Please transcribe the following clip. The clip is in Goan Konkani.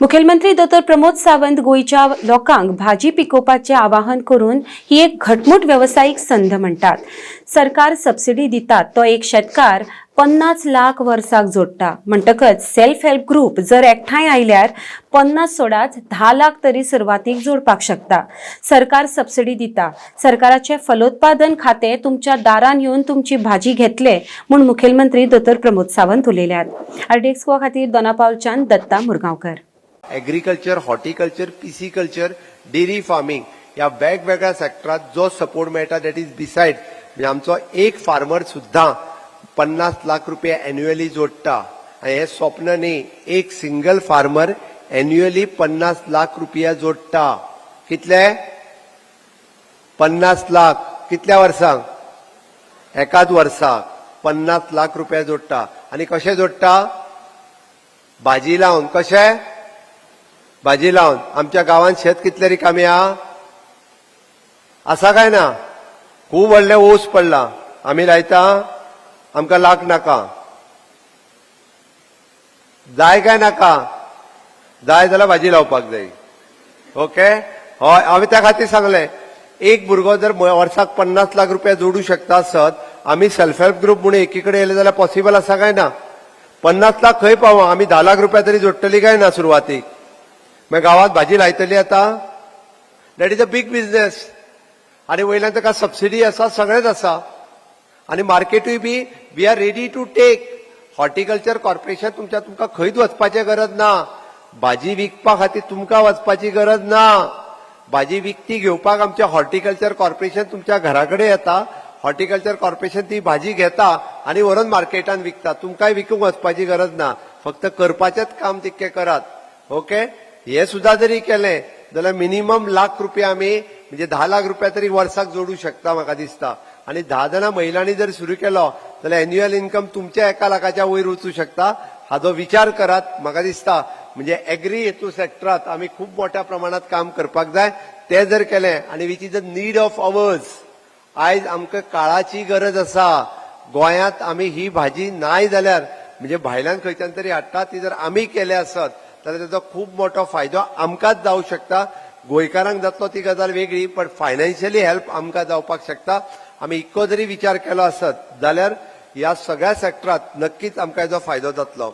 मुखेलमंत्री दोतोर प्रमोद सावंत गोंयच्या लोकांक भाजी पिकोवपाचें आवाहन करून ही एक घटमूट वेवसायीक संद म्हणटात. सरकार सबसिडी दितात तो एक शेतकार 50 लाख वर्साक जोडटा. म्हणटकच सेल्फ हेल्प ग्रुप जर एकठांय आयल्यार 50 सोडाच, 10 लाख तरी सुरवातीक जोडपाक शकता. सरकार सबसिडी दिता. सरकाराचें फलोत्पादन खातें तुमच्या दारान येवन तुमची भाजी घेतले म्हूण मुखेलमंत्री दोतोर प्रमोद सावंत उलयल्यात. आरडीएक्स गोवा खातीर दोनापावलच्यान Datta मुरगांवकर. Agriculture, horticulture, pisciculture, dairy farming ह्या वेगवेगळ्या सेक्टरात जो सपोर्ट मेळटा, that is beside. म्हणजे आमचो एक फार्मर सुद्दां 50 लाख रुपया एन्युअली जोडटा आनी हें स्वप्न न्ही. एक सिंगल फार्मर एन्युअली 50 लाख रुपया जोडटा. कितले? 50 लाख. कितल्या वर्सांक? एकाच वर्साक 50 लाख रुपया जोडटा. आनी कशे जोडटा? भाजी लावन. कशे? भाजी लावन. आमच्या गांवांत शेत कितले रिकामी आहा, आसा काय ना? खूब व्हडलें ओस पडला. आमी लायता, आमकां लाख नाका. जाय काय नाका? जाय जाल्यार भाजी लावपाक जाय. ओके, हय, हांवें त्या खातीर सांगलें, एक भुरगो जर वर्साक 50 लाख रुपया जोडू शकता आसत, आमी सेल्फ हेल्प ग्रुप म्हणून एकी कडेन येयले जाल्यार पॉसिबल आसा काय ना? 50 लाख खंय पावो? आमी 10 लाख रुपया तरी जोडटली काय ना सुरवातीक? मागीर गांवांत भाजी लायतली आतां. That is a big business. आनी वयल्यान ताका सबसिडी आसा, सगळेंच आसा आनी मार्केटूय बी we are ready to take. Horticulture corporation तुमच्या, तुमकां खंयच वचपाचें गरज ना. भाजी विकपा खातीर तुमकां वचपाची गरज ना. भाजी विकती घेवपाक आमचें हॉर्टिकल्चर कॉर्पोरेशन तुमच्या घरा कडेन येता. हॉर्टिकल्चर कॉर्पोरेशन ती भाजी घेता आनी व्हरून मार्केटान विकता. तुमकांय विकूंक वचपाची गरज ना. फक्त करपाचेंच काम तितकें करात. ओके, हे सुद्दां जरी केलें जाल्यार मिनिमम लाख रुपया आमी, म्हणजे 10 लाख रुपया तरी वर्साक जोडू शकता म्हाका दिसता. आनी 10 जाणां महिलांनी जर सुरू केलो जाल्यार एन्युअल इन्कम तुमच्या 1 लाखाच्या वयर वचूं शकता. हाजो विचार करात. म्हाका दिसता, म्हणजे एग्री हेतू सेक्टरात आमी खूब मोठ्या प्रमाणात काम करपाक जाय. ते जर केलें आनी which is a need of hours, आयज आमकां काळाची गरज आसा. गोंयांत आमी ही भाजी नाय जाल्यार, म्हणजे भायल्यान खंयच्यान तरी हाडटा, ती जर आमी केले आसत जाल्यार ताचो खूब मोठो फायदो आमकांच जावं शकता. गोंयकारांक जातलो ती गजाल वेगळी, पण फायनान्शियली हेल्प आमकां जावपाक शकता. आमी इतको जरी विचार केलो आसत जाल्यार ह्या सगळ्या सेक्टरात नक्कीच आमकां हेजो फायदो जातलो.